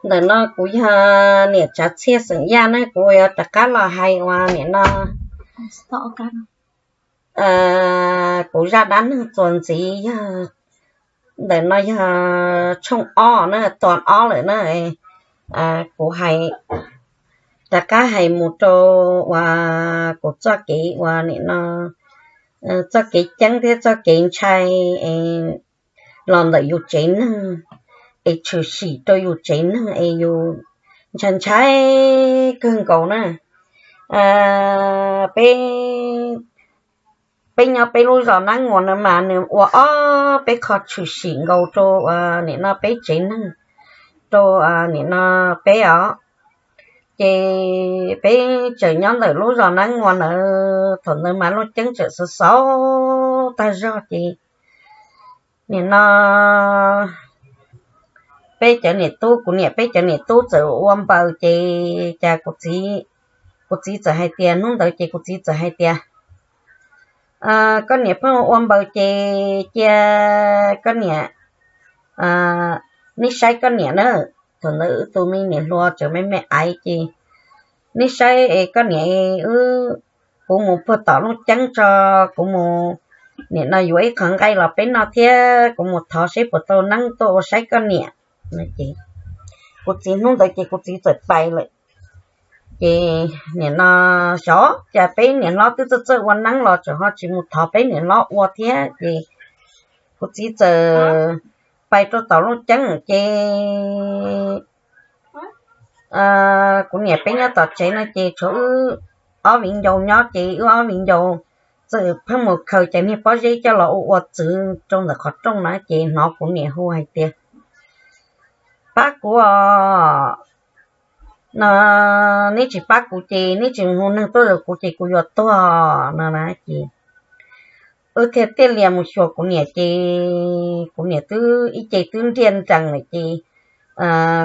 Ntawm no kuv yog niam Tsav Txhiaj xeem Yaj ne, kuv yuav rov qab los hais uas nim no kuv zaj dab neeg txuas ntxiv yog, ntawm no yog tshooj ob na, tuas ob lawm na. Kuv hais, rov qab hais mus rau uas kuv txoj kev uas nim no txoj kev ceeb thiab txoj kev ntshai los ntawm yus tsev neeg, es tshwm sim rau yus tsev neeg es yus ntshai ntshai kawg nkaus na. Peb, peb nyob peb lub zos Nab Nguas no mas nws ua ob peb qho tshwm sim nkaus rau nim no peb tsev neeg, rau nim no peb os. Ces peb tseem nyob ntawm lub zos Nab Nguas ntawd, thaum ntawd mas Looj Ceeb tseem xov xov tag zog ces nim no peb cov niam tub, kuv niam peb cov niam tub txawm ua npaws ces cas kuv txiv, kuv txiv txawm hais tias, hnub ntawd ces kuv txiv txawm hais tias, koj niam pheej ua npaws ces cia koj niam, neb saib koj niam na. Thaum ntawd wb tus me niam hluas tseem me me aiv ces, neb saib es koj niam, wb, kuv mus puag tom Looj Ceeb tso, kuv mus nim no yuav ib qho nqaij los peb noj thiab kuv mus thov seb puas tau neeb tuaj ua saib koj niam. Kuv txiv hnub ntawd ces kuv txiv txawm pais lawm. Ces nim no xyov cas peb niam hlob twb txawj txawj ua neeb los tseem ho tsis mus thov peb niam hlob ua thiab ces kuv txiv txawm pais rau tom Looj Ceeb ces kuv niam peb nyob tom tsev no ces tshuav wb ob viv ncaus nyob ces wb ob viv ncaus txawm pheej mus khaws cov niag pob zeb coj los ua ua txwv rau ntawm qhov rooj na ces hnov kuv niam hu hais tias, pab kuv os, no, neb tsis pab kuv ces neb tsis hu neeg tuaj zov kuv ces kuv yuav tuag no na ces wb thiaj tiaj lias mus xyuas kuv niam ces kuv niam twb ib ce twb nriaj nrees lawm ces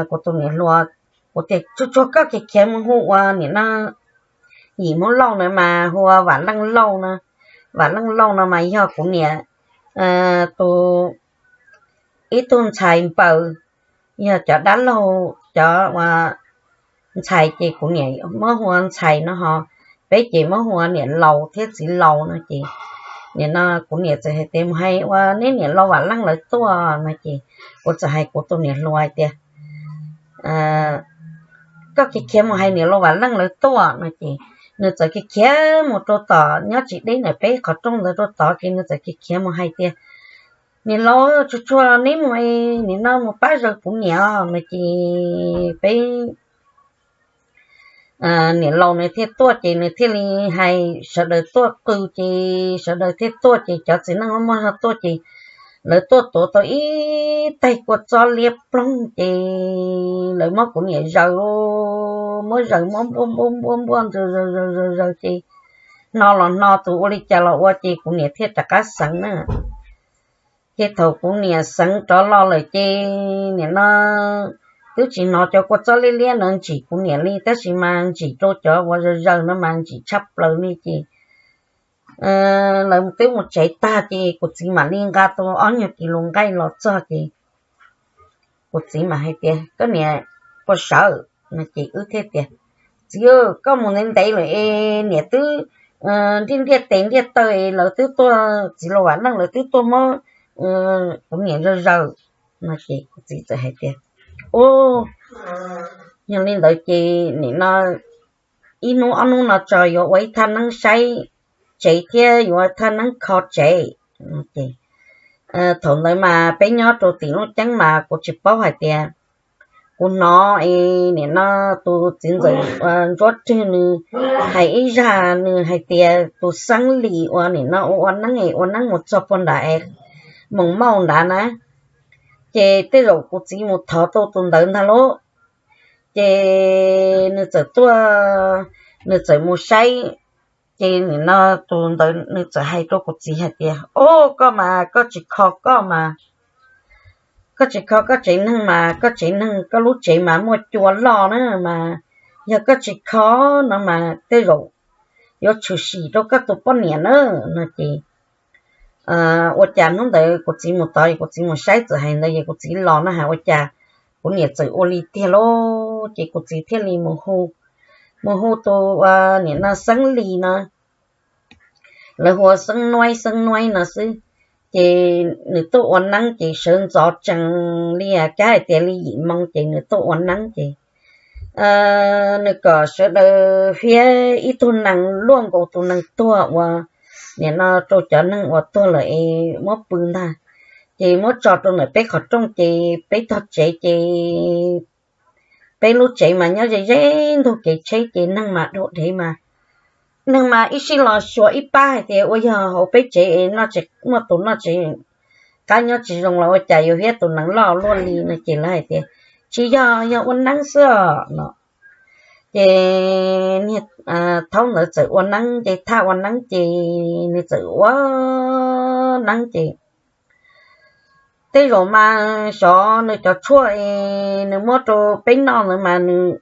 kuv tus niam hluas, kuv tias tsuag tsuag koj khiav khiav mus hu ua nim no yim Hmoob Lauj na mas hu ua Vam Leej Lauj na. Vam Leej Lauj no mas yog kuv niam tus, ib tug ntxhais npaws, yog cov dab laug cov ua ntxhais ces kuv niam muab hu ua ntxhais no ho, peb ces muab hu ua niam laus thiab txiv laus no ces nim no kuv niam txawm hais tias mus hais ua neb niam laus Vam Leej lawv tuaj no ces kuv txawm hais kuv tus niam hluas hais tias koj khiav khiav mus hais niam laus Vam Leej lawv tuaj no ces nws txawm khiav khiav mus rau tom nyob tsis deb ntawm peb qhov rooj ntawd rau tod ces nws txawm khiav khiav mus hais tias niam laus tsuag tsuag neb mus, nim no mus pab zaws kuv niam no ces peb niam laus nws thiaj tuaj ces nws thiaj li hais sawv daws tuaj qw ces sawv daws thiaj tuaj ces cov txiv neej muaj zog tuaj ces lawv tuaj tuav tau ib taig kua txob liab ploog ces lawv muab kuv niam zaws, muab zaws muab npuaj npuaj npuaj npuaj zaws zaws zaws zaws ces hno los hno tus ua li cas los ua ces kuv niam thiaj rov qab xeev na. Ces thaum kuv niam xeev rov los lawm ces nim no twb tsis hnov cov kua txob liab liab no ntsim kuv niam li tab sis mas ntsim rau cov uas zaws zaws no mas ntsim tshaj plaws li ces lawv twb mus tsev tag ces kuv txiv mam li nqa tau ob nyuag kis lus nqaij los txog ces kuv txiv mam hais tias koj niam puas sawv no ces wb thiaj tias txiv, koj mus ntev ntev lawm es niam twb ntiaj ntiaj tes ntiaj taw es lawv twb tuaj, txiv laus Vam Leej lawv twb tuaj muab kuv niam zaws zaws no ces kuv txiv txawm hais tias ub, yog li ntawd ces nim no ib hnub ob hnub no tso yuav ua ib thaj neeb saib tsev thiab yuav ua thaj neeb kho tsev. Thaum ntawd mas peb nyob rau tim Looj Ceeb mas kuv tsis paub hais tias kuv hnov es nim no tus txiv ntxawm Ntsuab Rwg nws hais ib zaj, nws hais tias tus xeeb lis uas nim no ua ua neeb es ua neeb mus txog puag nrad es Moos Mauj nrad na, ces tej zaum kuv txiv mus thov tau tus ntawd ntag lauj. Ces nws txawm tuaj, nws txawm mus saib, ces nim no tus ntawd nws txawm hais rau kuv txiv hais tias o, koj mas koj tsis kho koj mas, koj tsis kho koj tsev neeg mas koj tsev neeg koj lub tsev mas muaj cua loj na mas, yog koj tsis kho no mas tej zaum yuav tshwm sim rau koj tus poj niam na no ces Ua cas hnub ntawd kuv txiv mus tod, kuv txiv mus saib txawm hais ntawd es kuv txiv los no has ua cas kuv niam txawm ua li tiag lauj. Ces kuv txiv thiaj li mus hu, mus hu tus nim no xeeb li no, lawv hu ua xeeb nuaib, xeeb nuaib no xwb. Ces nws tuaj ua neeb ces sawv ntxov tsees li, kav hais tias li yim moo ces nws tuaj ua neeb ces nws kom sawv daws hiab ib tug nees luaj nkaus tus nees tuag uas nim no rau cov neeg uas tuag lawm es muab pw ntag, ces muab tso rau ntawm peb qhov rooj ces peb tog tsev ces peb lub tsev mas nyob ze ze ntug kev tsheb ces neeg mas dhau dhev mas neeg mas ib sij los xyuas ib pab hais tias ua yog hauv peb tsev es muaj tus noj tsev qab nyob tsis zoo los ua cas yuav hiab tus nees loj luaj li no ces lawv hais tias tsis yog, yog ua neeb xwb os no. Ces thaum ntawd txawm ua neeb ces thaj ua neeb ces nws txawm ua neeb ces tej zaum mas xyov nws cov tshuaj nws muab rau peb noj ntawd mas nws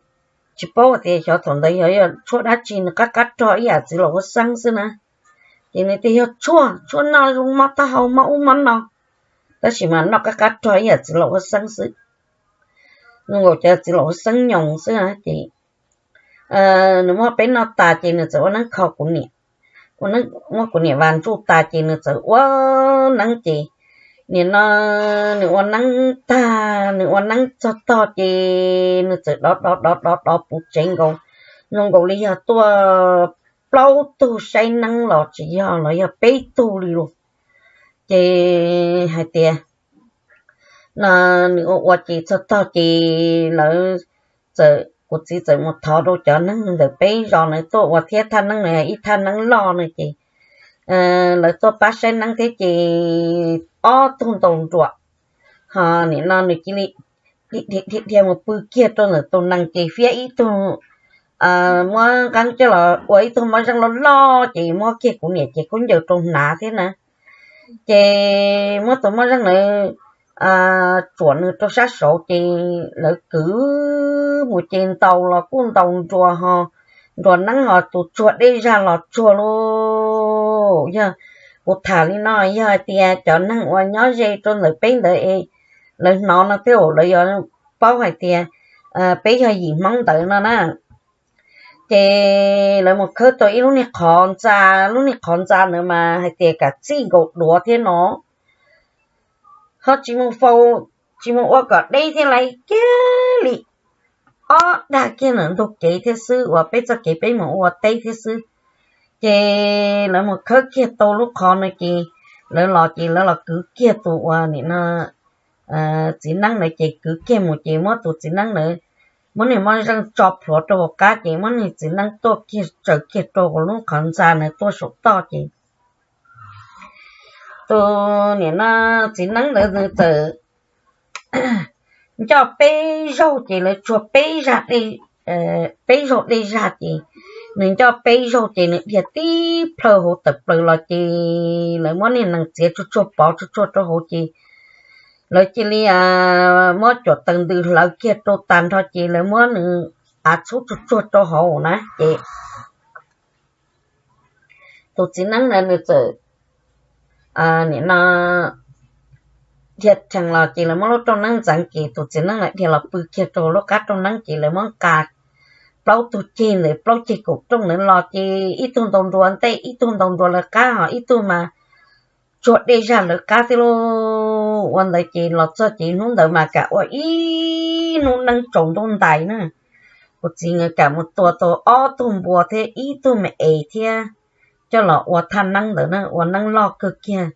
tsis paub tias xyov thaum ntawd yog yog tshuaj dab tsi, nws qab qab rog ib yam txiv laus huab xeeb xwb na. Ces nws tias yog tshuaj, tshuaj noj zoo mob taub hau mob ub mob no, tab sis mas noj qab qab rog ib yam txiv laus huab xeeb xwb. Zoo nkaus cov txiv laus huab xeeb nyoos xwb na ces nws muab peb noj tas ces nws txawm ua neeb kho kuv niam, muab kuv niam vas ntsuj tas ces nws txawm ua neeb ces nim no nws ua neeb tag, nws ua neeb txog tog ces nws txawm dov dov dov dov dov puv tsev nkaus, zoo nkaus li yog tuaj plaub tug saib neeb los tsis yog los yog peb tug li los. Ces hais tias no nws ua ua ces txog tog ces lawv txawm, kuv txiv txawm mus thov rau cov neeg ntawm peb zos na tuaj ua thiab, thaj neeb na ib thaj neeb loj no ces lawv tuaj pab saib neeb thiab ces ob tug ntaus nruas, ho nim no nws cia li dhia dhia mus pw kiag rau ntawm tus nees ces fiab ib tug muab nqeeb coj los ua ib tug moj zeej loj loj ces muab kiag kuv niam ces khaub ncaws rau hnav thiab na. Ces muab tus moj zeej ntawd tsuam nws rau sab saud ces lawv kwv mus ces ntaus los kuj ntaus nruas ho, nruas neeb ho tus tsuag dej zag los tsuag lauj. Yog kuv tham li no yog hais tias cov neeg uas nyob ze rau ntawm peb ntawd es lawv hnov no tej zaum lawv yuav paub hais tias peb yog yim Hmoob ntawd no na. Ces lawv mus khawb tau ib lub niag qhov ntxa, lub niag qhov ntxa ntawd mas hais tias kav txij nkaus duav thiab no, ho tsis mus faus, tsis mus ua kom deb thiab lawv kiag li ob dag kiag ntawm ntug kev thiab xwb, uas peb txoj kev peb mus ua teb thiab xwb. Ces lawv mus khawb kiag tau lub qhov no ces lawv los ces lawv los kwv kiag tus uas nim no txiv neeb ntawd ces kwv kiag mus ces muab tus txiv neeb ntawd, muab niag moj zeej tso plhuav rau hauv qab ces muab niag txiv neeb tuaj kiag tsaws kiag rau lub qhov ntxa ntawd tuaj saum toj ces tus nim no txiv neeb ntawd nws txawm ncoj peb zaug ces lawv tsuag peb zaug dej zag ces nws ncoj peb zaug ces nws dhia tib plhaw hauv tawm plaws los ces lawv muab niag nees txiav tsuag tsuag pov tsuag tsuag rau hauv ces lawv cia li muab cuam taws ntws hlawv kiag rau tag nrho ces lawv muab nws av txhub tsuag tsuag rau hauv na ces tus txiv neeb ntawd nws txawm nim no dhia rhees los ces lawv muab lub rooj neeb ntxeev ces tus txiv neeb ntawd dhia los pw kiag rau lub qab rooj neeb ces lawv muab nqa plaub tug ceg ntawd, plaub ceg kaum rooj ntawd los ces ib tug ntaus nruas ntej, ib tug ntaus nruas lawv qab, ho ib tug mas tsuag dej zag lawv qab thiab lauj. Ua ntawd ces los txog ces hnub ntawd mas kam ua ib hnub neeb tsaus ntuj ntais na. Kuv txiv nkawd kam mus tua tau ob tug npua thiab ib tug me es thiab coj los ua thaj neeb ntawd na, ua neeb loj kawg kiag.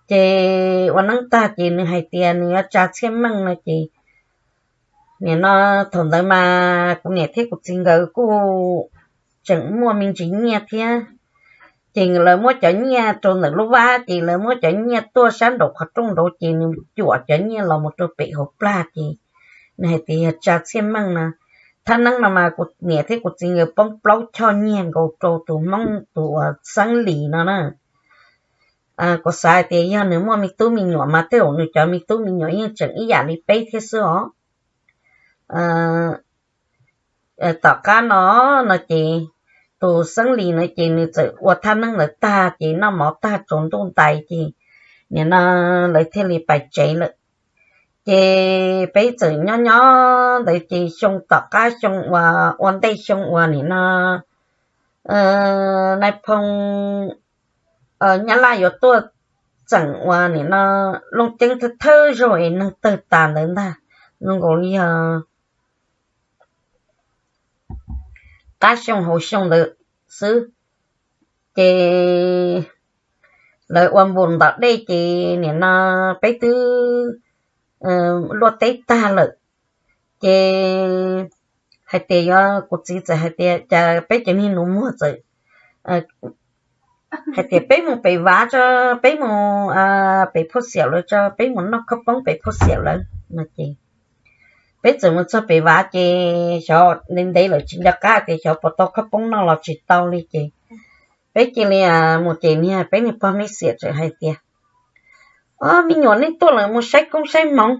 Ces ua neeb tag ces nws hais tias nws yuav tsa txhiaj meej no ces nim no thaum ntawd mas kuv niam thiab kuv txiv nkawd kuj tseem muaj me ntsis nyiaj thiab. Ces lawv muab cov nyiaj rau ntawm lub vab ces lawv muab cov nyiaj tuaj sab nraum qhov rooj nraud ces nws cuam cov nyiaj los mus rau pem hauv plag ces nws hais tias yog tsa txhiaj meej no. Thaj neeb no mas kuv niam thiab kuv txiv nkawd poob plaub choj nyiaj nkaus rau tus hmoob tus uas xeeb lis no na. Kuv xav hais tias yog nws muaj me tub me nyuam mas tej zaum nws cov me tub me nyuam yeej tseem ib yam li peb thiab xwb os. Tom qab no, no ces tus xeeb lis na ces nws txawm ua thaj neeb ntawd tag ces noj mov tag tsaus ntuj ntais ces nim no lawv thiaj li pais tsev lawm. Ces peb txawm nyob nyob ntawd ces xyoo tom qab xyoo uas ua ntej xyoo uas nim no nais phoo Nyab Laj yuav tuaj txeem uas nim no Looj Ceeb thawj thawj zaug es neeg tawg tas ntawd ntag, zoo nkaus li yog qab xyoo hauv xyoo ntawd xwb. Ces lawv ua npus ntov dej ces nim no peb twb luaj teb tag lawm. Ces hais tias yuav, kuv txiv txawm hais tias cas peb cov niag nus muag txawm hais tias peb mus pem vav tso, peb mus pem phuaj xiam lawv tso, peb mus noj khob poob pem phuaj xiam lawv no ces peb txawm mus txog pem vav ces xyov ntev ntev lawm tsis nco qab tias xyov puas tau khob poob noj los tsis tau li ces peb cia li mus ces niag peb niag pog me xiam txawm hais tias, Ob, me nyuam nej tuaj lawm mus saib koob saib hmoov.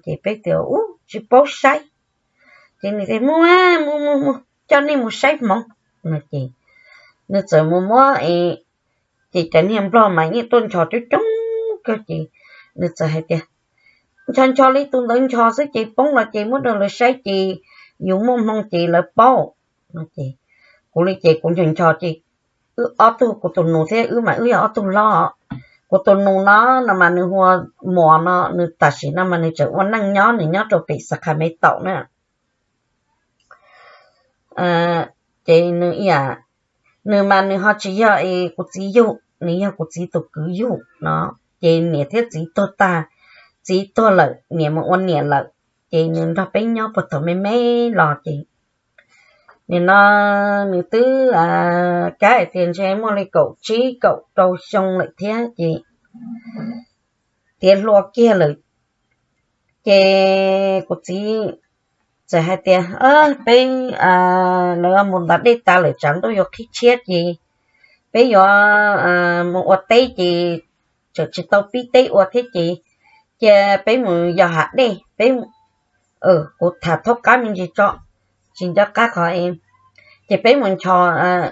Ces peb tias, Ub, tsis paub saib. Ces nws tias, Mus, mus, mus, mus, coj nej mus saib hmoov no ces nws txawm mus muab es, ces cov niag nplog mas yeej tuaj nchos coob coob kawg ces nws txawm hais tias, Nchos nchos li tus ntawd nchos xwb ces poob los ces muab rau lawv saib ces yus muaj hmoo ces lawv paub no ces kuv li ces kuv nchos nchos ces wb ob tug, kuv tus nus thiab wb mas wb yog ob tug hlob. Kuv tus nus no, no mas nws hu ua Muas no, nws tam sim no mas nws tseem ua neej nyob, nws nyob rau pem Xav Khas Me Taum na. Ces nws, nws mas nws ho tsis yog es kuv txiv yug, nws yog kuv txiv tus kwv yug no. Ces niam thiab txiv tuag tag, txiv tuag lawm niam mus ua niam lawm, ces nws nrog peb nyob puag thaum me me los ces nim no nws twb kav hais tias ntshe muaj li kaum tsib kaum rau xyoo lawm thiab ces tiav hluas kiag lawm. Ces kuv txiv txawm hais tias, Peb, lawv mus ntov dej tas lawm, tsam ntuj yuav qhib tshiab ces peb yuav mus ua teb ces tseem tsis tau pib teb ua thiab ces cia peb mus yos hav dej. Peb, kuv tham thaub qab me ntsis tso, tsis nco qab qhov. Ces peb mus nchos,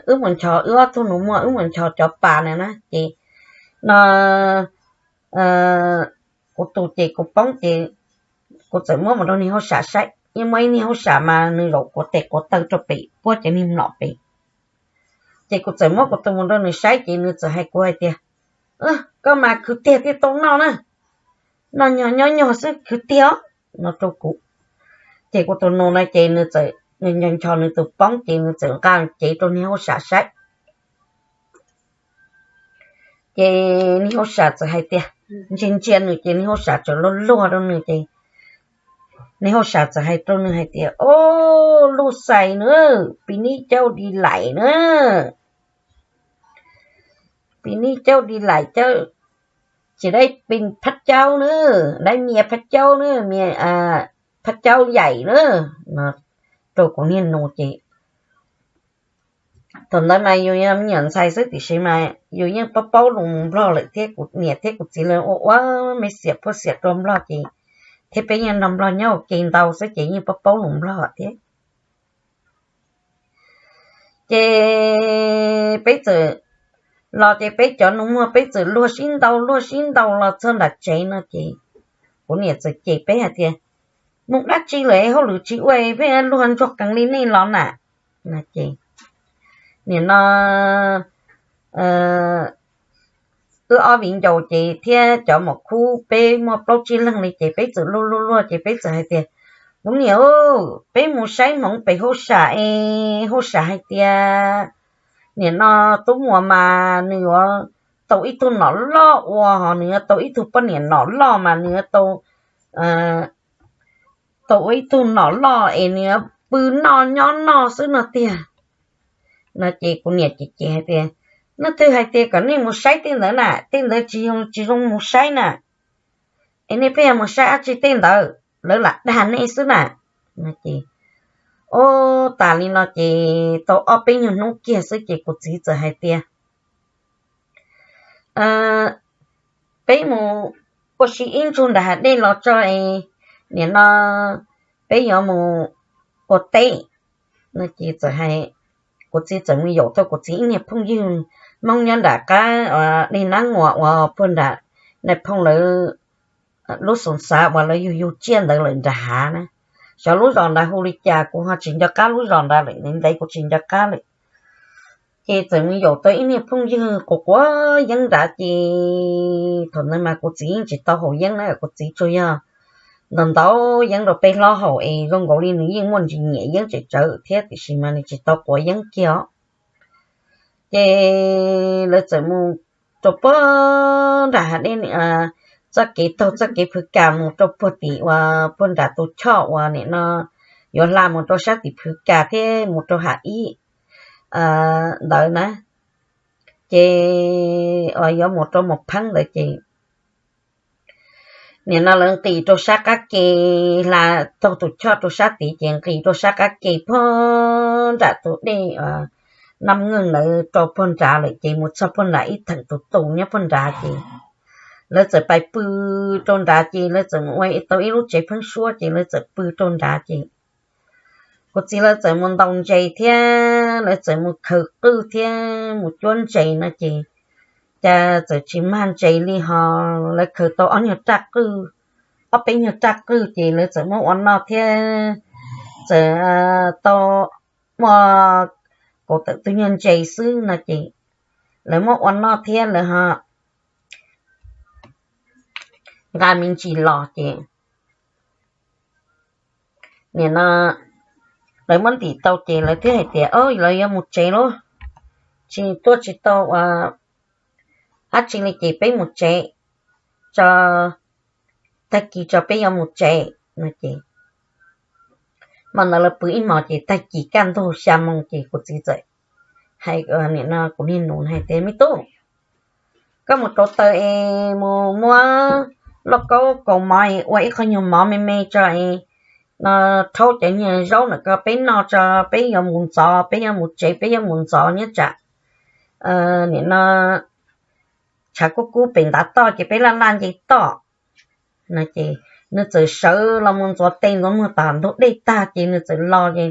wb mus nchos, wb ob tug nus muag wb mus nchos cov pas na na ces no kuv tus ces kuv poob ces kuv txawm muab mus rau niag hauj sam saib, yeej muaj ib niag hauj sam mas nws zaum quav tes quav taw rau pem puab cov niag mlom pem. Ces kuv txawm muab kuv tus mus rau nws saib ces nws txawm hais kuv hais tias, Koj mas khwv tiag thiaj tau noj na, noj nyog nyob nyog xwb khwv tiag os, no rau kuv. Ces kuv tus nus no ces nws txawm nchos nchos nws tus poob ces nws txawm nqa cev rau niag hauj sam saib. Ces niag hauj sam txawm hais tias, ntsia ntsia nws ces niag hauj sam txawm luag luag rau nws ces niag hauj sam txawm hais rau nws hais tias, Ob, luj xais na, pis nib caub di laim na, pis nib caub di laim caub, tsis dai pis phab caub na, dai mias phab caub na, mias phab caub yaim na, no rau kuv niag nus ces thaum ntawd mas yus yog me nyuam ntxhais xwb tiam sis mas yus yeej paub paub lus nplog lawm thiab, kuv niam thiab kuv txiv lawv ua ua me xiam phuaj xiam rau nplog ces thiab peb yeej nrog nplog nyob ua ke ntau xwb ces yeej paub paub lus nplog thiab. Ces peb txawm los ces peb cov nus muag peb txawm luag sib ntaus luag sib ntaus los txog nram tsev no ces kuv niam txawm cem peb hais tias, Mus dab tsi lawm hauj lwm tsis ua pheej luag ntsuag qees li nej los na? No ces nim no wb ob viv ncaus ces thiab cov maum khub peb muaj plaub tsib leeg li ces peb txawm luag luag luag ces peb txawm hais tias, Kuv niam, peb mus saib hmoov pem hauj sam es hauj sam hais tias nim no Tub Muas mas nws yuav tau ib tug nom loj ua, ho nws yuav tau ib tug poj niam nom loj mas nws yuav tau, tau ua ib tug nom loj es nws yuav pw noj nyob noj xwb no tiag. No ces kuv niam cem cem hais tias, Leej twg hais tias kom nej mus saib tej ntawd na? Tej ntawd tsis, tsis zoo mus saib na. Es nej pheej yuav mus saib dab tsi tej ntawd, lawv lam dag nej xwb na. No ces, o, tas li no ces tau ob peb nyuag hnub kiag xwb ces kuv txiv txawm hais tias, Peb mus ua si ib ntsug nram hav dej los tso es nim no peb yuav mus ua teb. No ces txawm hais, kuv txiv txawm mus yaum tau kuv txiv ib niag phooj ywg Hmoob nyob nram qab dej Nab Nuas uas puag nram Nais Phoo lawv lub xoo xav uas lawv yug yug tsiaj ntawd lawm nram hav na. Xyov lub zos nrad hu li cas kuv ho tsis nco qab lub zos nrad lawm, ntev kuv tsis nco qab lawm. Ces txawm mus yaum tau ib niag phooj ywg quav quav yeeb nrad ces thaum ntawd mas kuv txiv yeej tsis tau haus yeeb na, kuv txiv tsuas yog ntaus ntaus yeeb rau peb hlob haus es zoo nkaus li nws yeej muaj ntsis nyiam yeeb tsem tsawv thiab tiam sis mas nws tsis tau quav yeeb kiag os. Ces lawv txawm mus rau puag nram hav dej, txoj kev taug txoj kev phwv kas mus rau puag tim uas puag nram tus choj uas nim no yuav hla mus rau sab tim phwv kas thiab mus rau hav ib ntawd na, ces uas yuav mus rau Mus Pheeb ntawd ces nim no lawv nqis rau sab qab ke, hla taug tus choj rau sab tid ces nqis rau sab qab ke puag nram tus dej Nam Nkeej ntawd rau puag nrad lawm ces mus txog puag nrad ib theem tus tus nyob puag nrad ces lawv txawm pais pw rau nrad ces lawv txawm mus ua tau ib lub tsev pheeb suab ces lawv txawm pw rau nrad ces kuv txiv lawv txawm mus ntaus ntses thiab lawv txawm mus khaws qwj thiab mus cuab ntses no ces cas txawm tsis mag ntses li ho lawv khaws tau ob nyuag raj qwj, ob peb nyuag raj qwj ces lawv txawm muab ua noj thiab txawm tau muaj kaum tawm tus nyuag ntses xwb no ces lawv muab ua noj thiab lawv ho nqa me ntsis los ces nim no lawv muab ntim tau ces lawv thiaj hais tias, Au, lawv yuav mus tsev lauj, tsis tuaj tsis tau ua dab tsi li ces peb mus tsev tso, tag kis tso peb yuav mus tsev no ces hmo ntawd lawv pw ib hmos ces tag kis kaj ntug xya moo ces kuv txiv txawm hais nim no kuv niag nus hais tias, Me tub, koj mus rauv taws es mus muab lauj kaub kaus mov es ua ib qho nyuag mov me me tso es no rhaub cov nyuag zaub ntawm ko peb noj tso, peb yuav mus ntxov, peb yuav mus tsev, peb yuav mus ntxov nyob tsam nim no tshav kub kub pem ntav toj ces peb laj laj nce toj no ces nws txawm sawv los mus ntxuav tes ntxuav muag tom ntug dej tag ces nws txawm los ces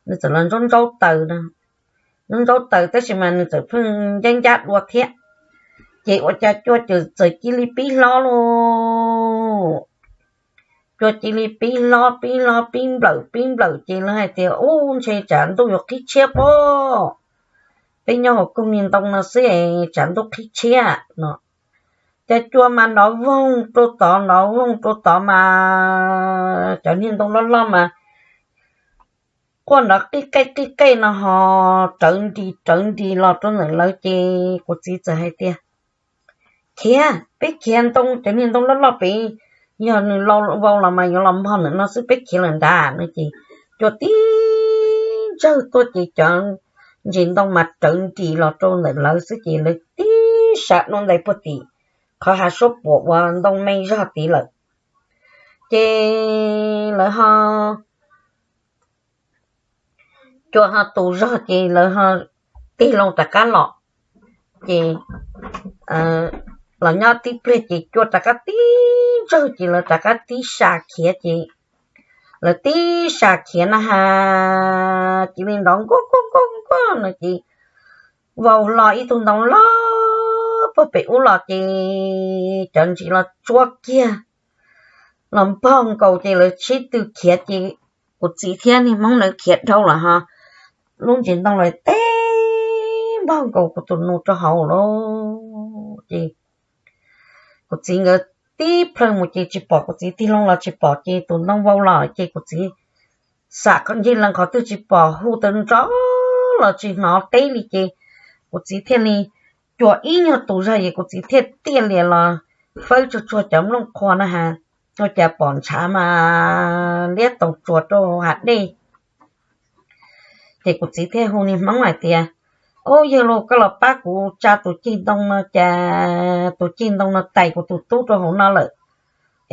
nws txawm los ntsaub ntsaub taws no, ntsaub ntsaub taws tab sis mas nws txawm pheej ncab ncab dua thiab. Ces ua cas cua txawm cia li pib hlob lauj. Cua cia li pib hlob pib hlob pib nplawm pib nplawm ces lawv hais tias, Ub, ntshe tsam ntuj yuav qhib tshiab pob, peb nyob hauv koog niag ntoo no xwb es tsam ntuj qhib tshiab no. Ces cua mas nrov voog rau tod nrov voog rau tod mas cov niag ntoo loj loj mas quaj nrov qij qej qij qej no ho rawv nris rawv nris los rau ntawm lawv ces kuv txiv txawm hais tias, Khiav, peb khiav ntoo, cov niag ntoo loj loj pem, yog nws vau los mas yuav los npog ntawm no xwb, peb khiav lawm nrad no ces cua tib ntsawg tuaj ces cov ntsis ntoo mas rawv nris los rau ntawm lawv xwb ces lawv tib sab dua ntais puag tim qhov hav suab puam uas ntoo me zog tid lawm. Ces lawv ho cua ho tu zog ces lawv ho tig loo rov qab los. Ces los nyob tib pliag ces cua rov qab tib ntsawg ces lawv rov qab tib sa khiav ces lawv tib sa khiav na has cia li nrov nkuaj nkuaj nkuaj nkuaj no ces vau hlo ib tug ntoo loj puag pem ub los ces cov ntsis los tsuab kiag los npog nkaus ces lawv sib tw khiav ces kuv txiv thiab niag hmoob ntawd khiav dhau los ho lub ntsis ntoo lawv teb npog nkaus kuv tus nus rau hauv lawm ces kuv txiv nkawd tib plhaw mus ces tsis pom, kuv txiv tig loo los tsis pom ces tus ntoo vau los ces kuv txiv xam nce lees qhov twg tsis pom, hu tau nrov los tsis hnov teb li ces kuv txiv thiaj li cua ib nyuag tus zog ces kuv txiv thiaj tiaj lias los fawb tsuag tsuag cov nplooj qhuav na has, ua cas pom ntshav mas liab toos tsuas rau hav dej. Ces kuv txiv thiaj hu niag hmoob hais tias, Ub, yawg laus, koj los pab kuv tsa tus ceg ntoo no, cas tus ceg ntoo no tais kuv tus tub rau hauv no lawm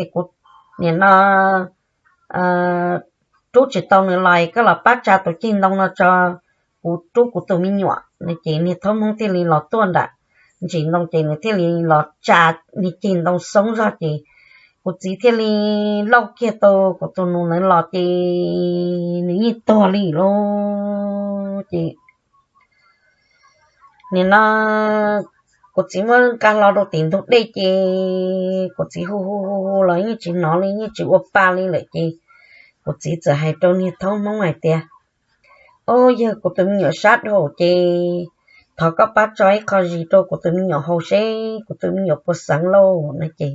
es kuv nim no rub tsis tau nws los, koj los pab tsa tus ceg ntoo no tso, kuv rub kuv tus me nyuam no. Ces niag thaub hmoob thiaj li los tuaj nram ntsis ntoo ces nws thiaj li los tsa niag ceg ntoo xoob zog ces kuv txiv thiaj li lauj kiag tau kuv tus nus ntawd los ces nws yeej tuag li lauj. Ces Nim no kuv txiv muab nqa hlo rau tim ntug dej ces kuv txiv hu hu hu hu los yeej tsis hnov li, yeej tsis ua pa li lawm ces kuv txiv txawm hais rau niag thaub hmoob hais tias, Au yawg, kuv tus me nyuam sab dhau ces thov koj pab tso ib qho zis rau kuv tus me nyuam haus seb kuv tus me nyuam puas xeev lauj no ces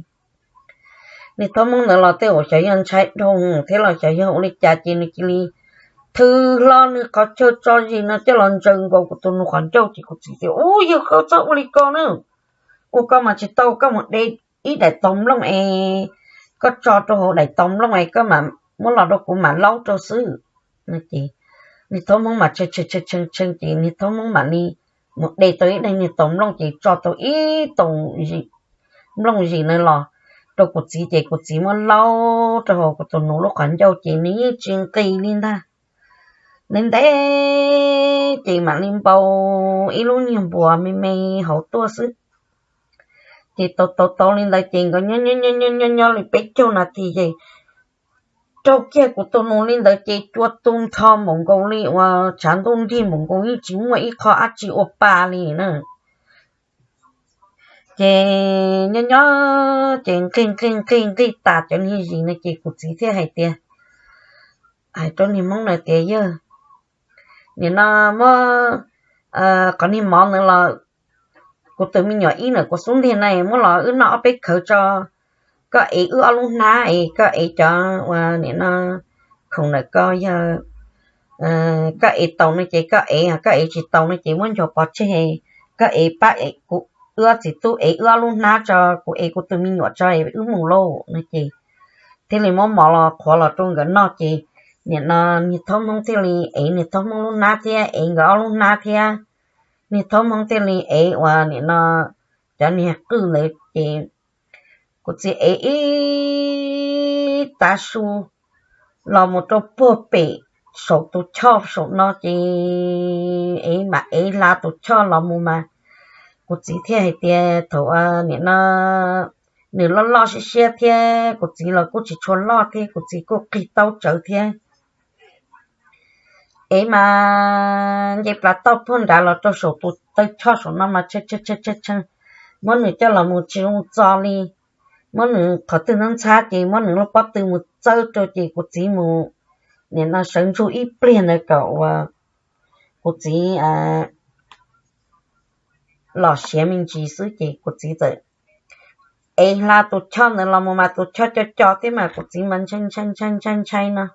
niag thaub hmoob ntawd los tej zaum xyov yog ntshai dhau thiab los xyov yog ua li cas ces nws cia li thw hlo nws qhov chaw tso zis no coj los ntsaws nkaus kuv tus nus qhov ncauj ces kuv txiv tias, Ub yawg, koj txhob ua li ko na, ua ko mas tsis tau, koj mus de ib daim tau nplooj es koj tso rau hauv daim tau nplooj es koj mam muab los rau kuv mam laub rau xwb no ces niag thaub hmoob mas tshee tshee tshee ces niag thaub hmoob mam li mus de tau ib daim niag tau nplooj ces tso tau ib tau nplooj zis na los rau kuv txiv ces kuv txiv muab laub rau hauv kuv tus nus lub qhov ncauj ces nws yeej tsis nqis li ntag. Nws ntev ces mam li npau ib lub niag npuas me me hauv tuaj xwb. Ces tau tau tau li ntawd ces nkawd nyob nyob nyob nyob li peb caug nas this ces raug kiag kuv tus nus li ntawd ces cua tu nrho npaum nkaus li uas tshav ntuj nrig npaum nkaus, yeej tsis muaj ib qho dab tsi ua pa li na. Ces nyob nyob ces nqig nqig nqig nqig tas cov niag zis no ces kuv txiv thiaj hais tias, hais rau niag hmoob na tias, Yawg, nim no muab qhov niag mov ntawd los kuv tus me nyuam ib ntawm kuv xub ntiag na muab los wb noj ob peb khawv tso, koj ev wb ob lub hnab es koj ev cov uas nim no khoom ntawm ko yog koj ev tau no ces koj ev, koj ev tsis tau no ces muab nchuav pov tseg. Koj ev pab kuv, wb ob txiv tub ev wb ob lub hnab tso, kuv ev kuv tus me nyuam tso wb mus lauj no ces thiaj li muab mov los qhuav los rau nkawd noj ces nim no niag thaub hmoob thiaj li ev niag thaub hmoob lub hnab thiab ev nkawd ob lub hnab thiab. Niag thaub hmoob thiaj li ev uas nim no cov niag qwj ntawd ces kuv txiv ev ib tav su los mus rau puag pem saum tus choj saum no ces ev mam ev hla tus choj los mus mas kuv txiv thiaj hais tias thaum nim no nws loj loj siab siab thiab kuv txiv los kuj tsis tshua loj thiab kuv txiv kuj qig taub tsawv thiab. Ev mas nce plas toj puag nrad los rau saum tus taw choj saum no mas tshee tshee tshee tshee, muab nws coj los mus tsis zoo txo li. Muab nws qhov twg ntxhab ntxhab ces muab nws lub pob tw mus txawb rau ces kuv txiv mus nim no sawv ntsug ib pliag ntawd kom uas kuv txiv los siav me ntsis xwb ces kuv txiv txawm ev hla tus choj ntawd los mus mas tus choj co co thiab mas kuv txiv mas ntshai ntshai ntshai ntshai ntshai no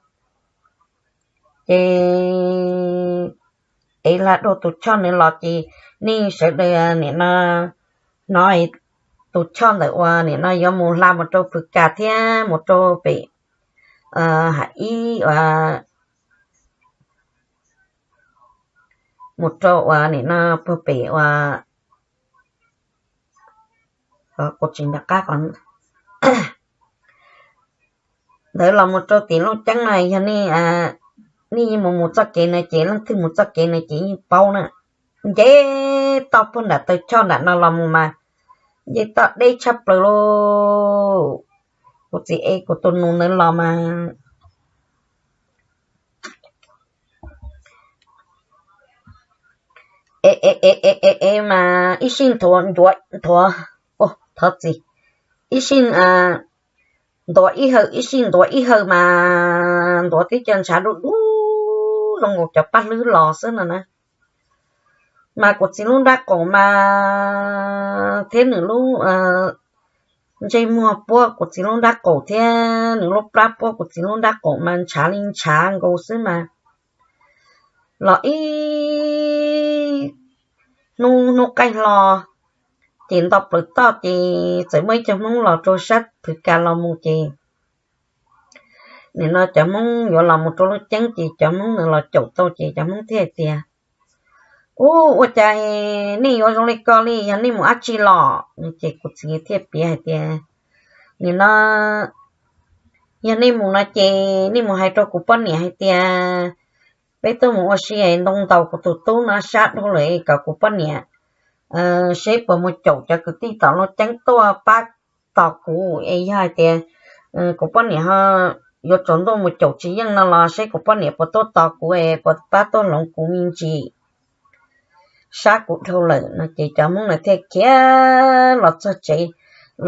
ces ev hla dua tus choj ntawd los ces nej sawv daws nim no hnov tus choj ntawm uas nim no yuav mus hla mus rau Phuv Kas thiab mus rau pem hav ib uas mus rau uas nim no puag pem uas kuv tsis nco qab qhov ntawd los mus rau tim Looj Ceeb na, yog nej yeej mus mus txoj kev no ces leej twg mus txoj kev no ces yeej paub na. Nce toj puag nram taw choj nram no los mus mas nce toj deb tshaj plaws lauj. Kuv txiv ev kuv tus nus ntawd los mas ev ev ev ev ev mas ib sij nthuav nthuav, thov txim, ib sij ntuav ib hawm ib sij ntuav ib hawm mas ntuav tib co ntshav du du zoo nkaus cov paj hlwb los xwb no na. Mas kuv txiv lub nrab qaum mas thiab nws lub ntsej muag puab kuv txiv lub nrab qaum thiab nws lub plab puab kuv txiv lub nrab qaum mas ntshav li ntshav nkaus xwb mas los ib hnub hnub qaij hlo ces nto plaws toj ces txawm muaj ib co Hmoob los rau sab Phuv Kas los mus ces nim no cov Hmoob yuav los mus rau Looj Ceeb ces cov Hmoob ntawd los caum tau ces cov Hmoob thiaj hais tias, Ub, ua cas nej yuav zoo li ko li, yog nej mus dab tsi los? Ces kuv txiv thiaj piav hais tias, Nim no yog nej mus no ces nej mus hais rau kuv poj niam hais tias peb tuaj mus ua si es ntoo ntaus kuv tus tub no sab dhau lawm es kom kuv poj niam seb puas mus caum cov kwv tij tom Looj Ceeb tuaj pab tos kuv es yog hais tias kuv poj niam ho yuav tsaus ntuj mus caum tsis yeej no los seb kuv poj niam puas tuaj tos kuv es puas pab tuaj hloov kuv me ntsis. sab kuv dhau lawm no ces cov Hmoob na thiaj khiav los txog tsev,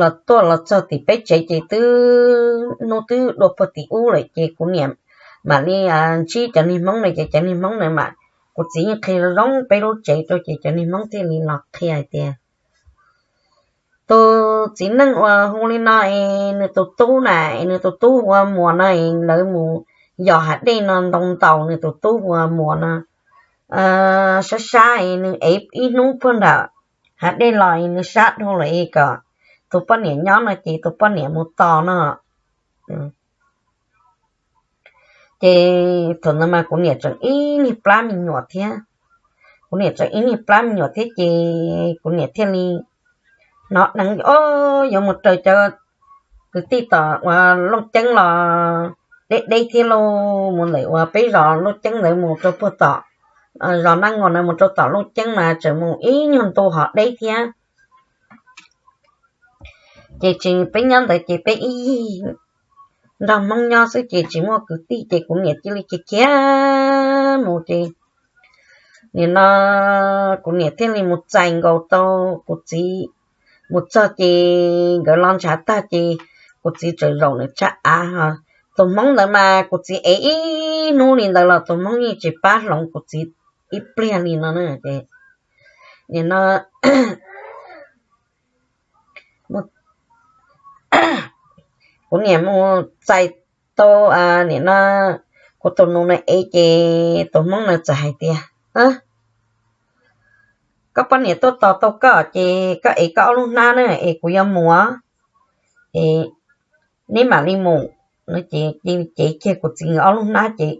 los tuaj los txog tim peb tsev ces twb hnub twb dua puag tim ub lawm ces kuv niam mam li ntsib cov niag Hmoob na ces cov niag Hmoob na mas kuv txiv yeej qhia zoo peb lub tsev rau ces cov niag Hmoob thiaj li los qhia hais tias tus txiv neej uas hu li no es nws tus tub na, es nws tus tub hu ua Muas no es lawv mus yos hav dej no ntoo ntaus nws tus tub hu ua Muas no sab sab es nws ev ib hnub puag nram hav dej los es nws sab dhau lawm es kom tus poj niam nyob no ces tus poj niam mus tos no. Ces thaum ntawd mas kuv niam tseem ib niag plab me nyuam thiab, kuv niam tseem ib niag plab me nyuam thiab ces kuv niam thiaj li hnov dheev o yuav mus raws cov kwv tij tom uas Looj Ceeb los deb deb thiab lauj, mus ntawm uas peb zos Looj Ceeb ntawd mus rau puag tom zos Nab Ngos na mus rau tom Looj Ceeb mas tseem mus ib nyuag ntu hov deb thiab. Ces tsis peb nyob ntawd ces peb ib yig nrog Hmoob nyob xwb ces tsis muaj kwv tij ces kuv niam cia li khiav khiav mus ces nim no kuv niam thiaj li mus txais nkaus tau kuv txiv mus txog ces nkawd los ntshav tag ces kuv txiv tseem zaum nws tsab av. Tus Hmoob ntawd mas kuv txiv ev ib hnub li ntawd los tus Hmoob yeej tsis pab hloov kuv txiv ib pliag li no na. Ces nim no kuv niam mus txais tau nim no kuv tus nus na ev ces tus Hmoob na txawm hais tias, koj poj niam tuaj tos tau koj ces koj ev koj ob lub hnab na es kuv yuav mus es neb mam li mus no ces cia li cev kiag kuv txiv nkawd ob lub hnab ces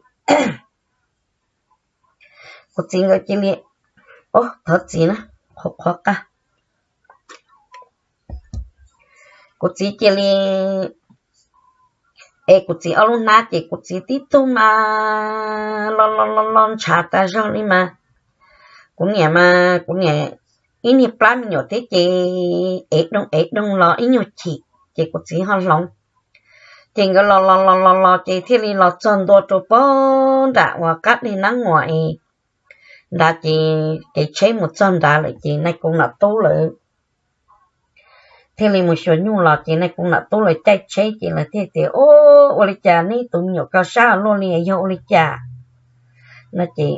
kuv txiv nkawd cia li, thov txim na, qhuav qhuav qa, kuv txiv cia li es kuv txiv ob lub hnab ces kuv txiv tib tug mas los los los los ntshav tas zog li mas. Kuv niam mas kuv niam ib niag plab me nyuam thiab ces ev doog ev doog los ib nyuag chim ces kuv txiv ho hloov. Ces nkawd los los los los los ces thiaj li los txog ntua rau puag nram uas qab deg Nab Ngos es nrad ces kev tsheb mus txog nrad lawm ces Nais Koos Nom Tub lawv thiaj li mus xyuas nyuj los ces Nais Koos Nom Tub lawv caij tsheb ces lawv thiaj tias, Ua li cas neb tus me nyuam ko sab luaj li yog ua li cas? No ces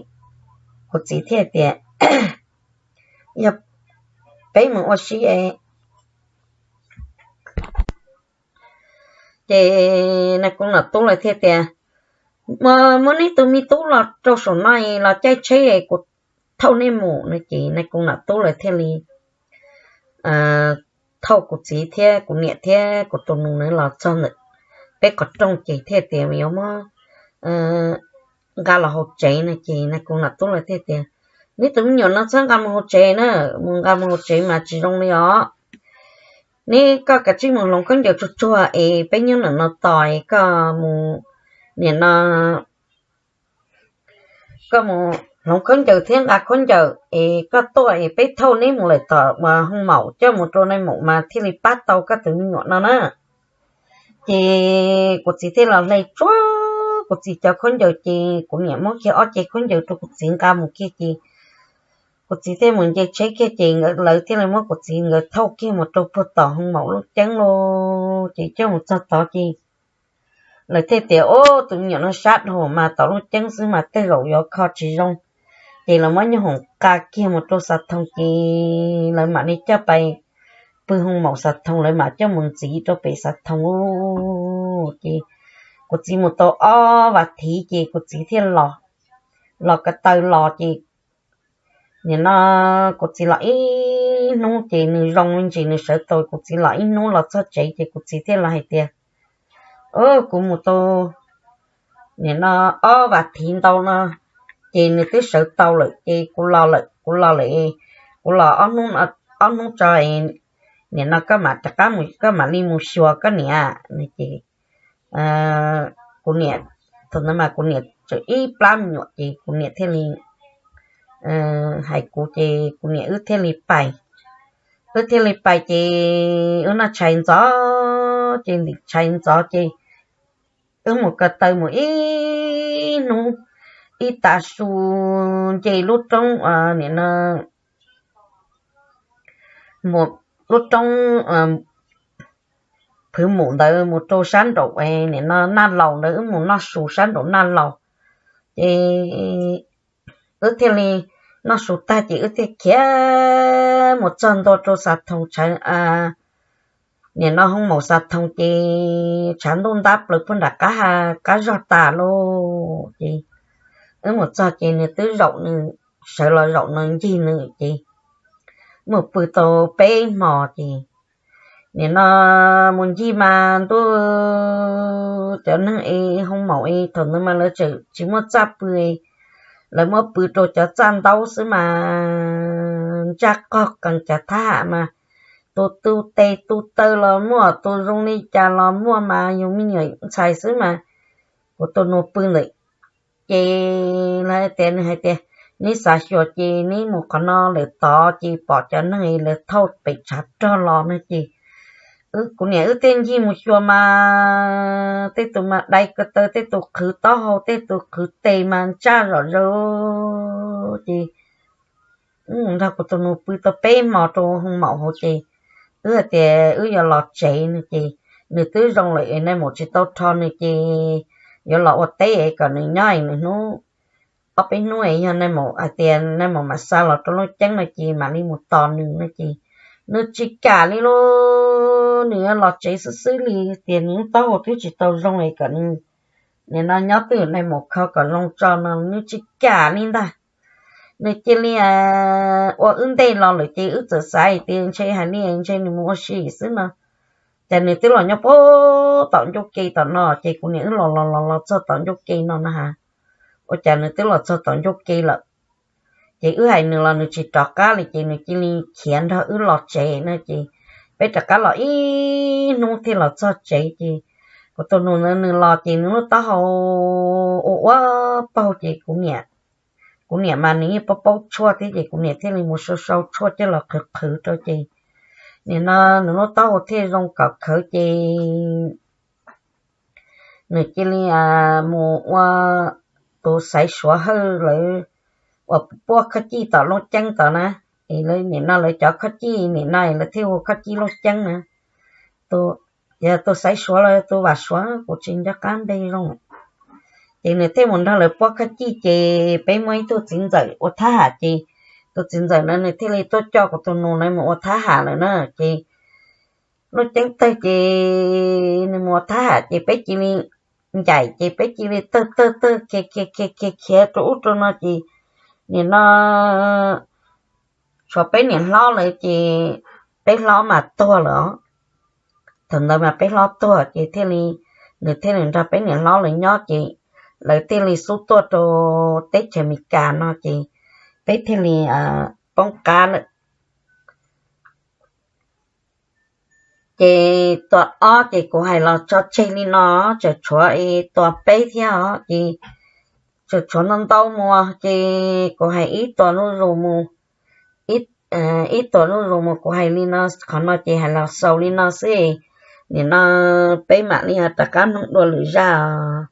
kuv txiv thiaj tias, Yog peb mus ua si es Ces Nais Koos Nom Tub lawv thiaj tias, Muab neb tus me tub los rau saum no los caij tsheb kuv thauj neb mus no. Ces Nais Koos Nom Tub lawv thiaj li thauj kuv txiv thiab kuv niam thiab kuv tus nus na los txog ntawm peb qhov rooj ces thiaj tias yuav muab nqa los hauv tsev no. Ces Nais Koos Nom Tub lawv thiaj tias, Neb tus me nyuam no txhob nqa mus hauv tsev na, mus nqa mus hauv tsev mas tsis zoo li os. Neb koj kav tsij mus hloov khaub ncaws tsuag tsuag es peb nyob ntawm no tos es koj mus, nim no koj mus hloov khaub ncaws thiab nqa khaub ncaws es koj tuaj es peb thauj neb mus lawm tom uas hoo maum coj mus rau nais maum mas thiaj li pab tau koj tus me nyuam no na. Ces kuv txiv thiaj los hle tsuag kuv txiv cov khaub ncaws ces kuv niam muab kiag ob ce khaub ncaws rau kuv txiv nqa mus kiag ces kuv txiv thiaj mus nce tsheb kiag ces lawv thiaj li muab kuv txiv nkawd thauj kiag mus rau puag tom hoo maum Looj Ceeb lauj. Ces coj mus txog tod ces lawv thiaj tias, Ub, tus me nyuam no sab dhau mas tom Looj Ceeb xwb mas tej zaum yuav kho tsis zoo. Ces lawv muab nyuj hoom nqa kiag mus rau Xav Thoo ces lawv mam li coj pais pw hoo maum Xav Thoo, lawv mam coj mus ntxiv rau pem Xav Thoo lauj. Ces kuv txiv mus tau ob vas thiv ces kuv txiv thiaj los, los ko taw los ces nim no kuv txiv los ib hnub ces nws zoo me ntsis nws sawv tau, kuv txiv los ib hnub los txog tsev ces kuv txiv thiaj los hais tias, Kuv mus tau nim no ob vas thiv ntau no ces nws twb sawv tau lawm ces kuv los lawm, kuv los lawm, kuv los ob hnub tso, nim no koj mam rov qab, koj mam li mus xyuas koj niam no. Ces kuv niam, thaum ntawd mas kuv niam tseem ib plab me nyuam ces kuv niam thiaj li hais kuv ces kuv niam wb thiaj li pais. Wb thiaj li pais ces wb noj tshais ntxov ces ntim tshais ntxov ces wb mus ko taw mus ib hnub ib tav su nce lub roob nim no mus lub roob Phwv Mus ntawd mus rau sab nraum, nim no Naj Laus ntawd, wb mus noj su sab nraum Naj Laus. Ces wb thiaj li noj su tag ces wb thiaj khiav mus txog ntua rau Xav Thoo tshav, nim no Hoo Maum Xav Thoo ces tshav ntuj ntab plaws puag nram qab zog tas lauj. Ces wb mus txog ces nws twb zaum, nws sawv los zaum no ncig nws ces mus pw tau peb hmos ces nim no mus ncig mas ntuj, cov neeg es Hoo Maum es thaum ntawd mas lawv tseem tsis muaj txaj pw, lawv muab pw rau cov txaj ntaub xwb mas ntsaj qog qees, cov thab ham mas tus tu tes tu taw los muaj, tus zoo li cas los muaj mas yus me nyuam ntxhais xwb mas. Kuv tus nus pw ntawm ces lawv tias, nws hais tias, neb xav xyuas ces neb mus qhov no lawm tod ces pom cov neeg lawv thauj pem tshav rog los no ces kuv niam wb thiaj ncig mus xyuas mas tej tus mas dai ko taw, tej tus qhwv taub hau, tej tus qhwv tes mas ntsaj zom zaws. Ces nrog kuv tus nus pw tau peb hmos rau Hoo Maum hauv ces wb hais tias wb yuav los tsev no ces nws twb zoo lawm es nais maum tsis tau rho nws ces yuav los ua teb es kom nws nyob es nws hnub ob peb hnub es yog nais maum hais tias nais maum mam xa los rau Looj Ceeb no ces mam li mus tos nws no ces nws tsis kam li lauj. Nws yuav los tsev xwb xwb li, tias nws lub taub hau twb tsis tau zoo es kom nws nim no nyob twj ywm nais maum kho kom zoo tso no nws tsis kam li ntag. Nws cia li ua wb ntej los lawm ces wb txawm xav hais tias ntshe hais li ntshe nws mus ua si xwb no. Ces nws twb los nyob puag tom ncauj ke tom no ces kuv niam wb los los los los txog tom ncauj ke no na has, ua cas nws twb los txog tom ncauj ke lawm. Ces wb hais nws los nws tsis rov qab li ces nws cia li khiav nrog wb los tsev no ces peb rov qab los ib hnub thiaj los txog tsev ces kuv tus nus ntawd nws los ces nws lub taub hau ua ua paug ces kuv niam, kuv niam mas nws yeej paub paub tshuaj thiab ces kuv niam thiaj li mus sau sau tshuaj coj los qhwv qhwv rau ces nim no nws lub taub hau thiaj zoo kom khawv ces nws cia li mus ua tus xaiv suav hawj lawv uas puab khob cij tom Looj Ceeb tod na. Nim no lawv cov khob cij nim no lawv thiaj hu khob cij Looj Ceeb na. Yog tus xaiv suav los tus vam suav kuv tsis nco qab npe zoo. Ces nws thiaj mus nrog lawv puab khob cij ces peb muaj ib tug txiv ntxawm ua thab ham ces tus txiv ntxawm na nws thiaj li tuaj coj kuv tus nus na mus ua thab ham lawm na ces Looj Ceeb tawg ces nws mus ua thab ham ces peb cia li ncaim ces peb cia li tawg tawg tawg khiav khiav khiav khiav khiav rau ub rau no ces nim no tshuav peb niam hlob lawm ces peb hlob mas tuag lawm os. Thaum ntawd mas peb hlob tuag ces thiaj li, nws thiaj li nrog peb niam hlob lawv nyob ces lawv thiaj li xub tuaj rau teb chaws Amelikas no ces peb thiaj li poob qab lawm. Ces tua ob ces kuv hais los tso tseg li no, tseem tshuav tua peb thiab os ces tseem tshuav ntau ntau mus ces kuv hais ib tua zuj zus mus, ib tua zuj zus mus kuv hais li no, qhov no ces hais los xaus li no xwb. Nim no peb mam li rov qab mloog dua lwm zaj os.